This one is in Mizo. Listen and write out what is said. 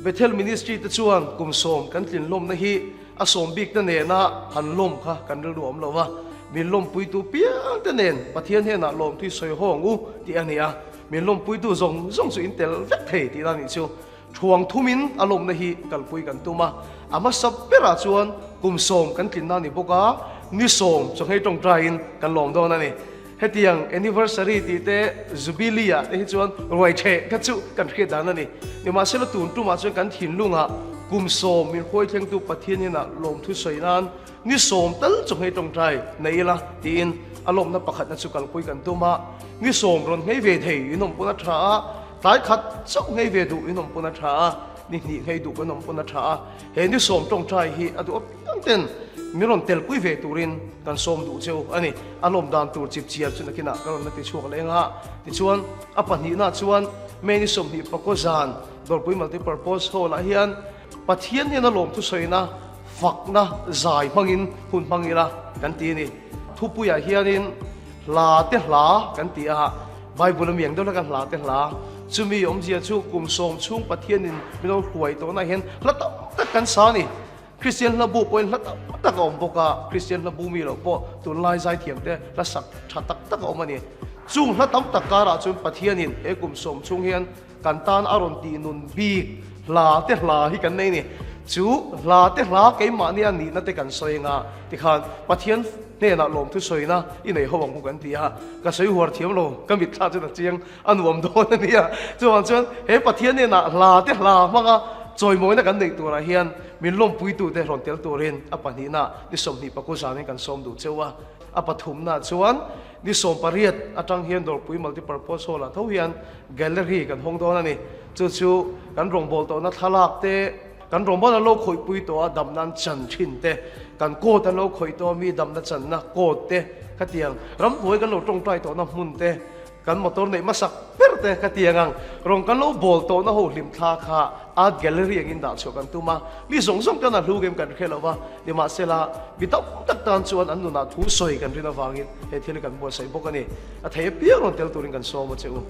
Bethel Ministry te chuan kum sawm kan tlin lawmna hi a sawm bik te nena han lawm kha kan rilru awm lo a, min lawmpuitu piang te nen Pathian hnenah lawmthui sawi hawng u tih a ni a, min lawmpuitu zawng zawng chu in tel vek thei tih a nih chu. Thuang thumin a lawmna hi kalpui kan tum a, a hmasa berah chuan kum sawm kan tlinna a ni bawk a, ni sawm chawnghei tawngtaiin kan lawm dawn a ni. Hetiang anniversary tih te jubilee ah te hi chuan ruai theh kha chu kan hriat dan a ni. Nimahsela tun tumah chuan kan thinlungah kum sawm min hruai thlengtu Pathian inah lawmthu sawi nan ni sawm tal chawnghei tawngtai nei ila tiin a lawmna pakhatna chu kalpui kan tum a, ni sawm rawn nghei ve thei inawmpuna tha a, Tlai khat chauh nghei ve duh in awm pawn a tha a, ni hnih nghei duh kan awm pawn a tha a. He ni sawm tawngtai hi a duh apiang ten min rawn telpui ve turin kan sawm duh cheu a ni. A lawm dan tur chip chiar chu nakinah ka rawn la ti chhuak leng a. Tichuan, a pahnihna chuan May ni 20 pakaw zan Dawrpui Multipurpose Hall ah hian Pathian hian a lawm thusawina fakna zai hmangin hun hmang ila kan ti a ni. Thupuiah hianin hla te hla kan ti a. Bible a miang deuh hlek a hla te hla. Chumi awmzia chu kum sawm chhung Pathianin min lo hruai tawhna hian hla tam tak kan sa a ni. Kristian hla bu pawhin hla tam tak a awm bawk a, Kristian hla bu mi loh pawh tunlai zaithiam te hla sak tha tak tak a awm a ni. Chung hla tam tak karah chuan Pathianin he kum sawm chhung hian kan tan a rawn tih nun bik hla te hla hi kan nei a ni. Chu hla te hla keimahni a nihna te kan sawi anga tikhan Pathian hnenah lawmthu sawina i nei ho ang u kan ti a, ka sawi huar thiam lo, ka mitthla chuan a chiang a nuam dawn a nia. Chuvang chuan he Pathian hnenah hla te hla hmanga chawimawina kan neih turah hian min lawmpuitute rawn tel turin a pahnihna ni 20 paku zanin kan sawm duh cheu a, a pathumna chuan Ni 18 atang hian Dawrpui Multipurpose Hall ah tho hian Gallery kan hawng dawn a ni. Chu chu kan rawngbâwl tawhna thlalak te, kan rawngbâwl an lo khawihpui tawh a damna an chan thin te, kan coat an lo khawih tawh a mi damna channa coat te khatiang, ramhnuai kan lo tawngtai tawhna hmun te, kan motor neih hmasak ber te khatiang ang rawn kan lo bawl tawhna ho hlim thla kha Art Gallery angin dah chhuah kan tum a, mi zawng zawng tan a hlu em kan hre lo va, nimahsela mi tam tak tan chuan an nunah thu sawi kan rin avangin he thil hi kan buatsaih bawk a ni. A thei apiang rawn tel turin kan sawm a che u.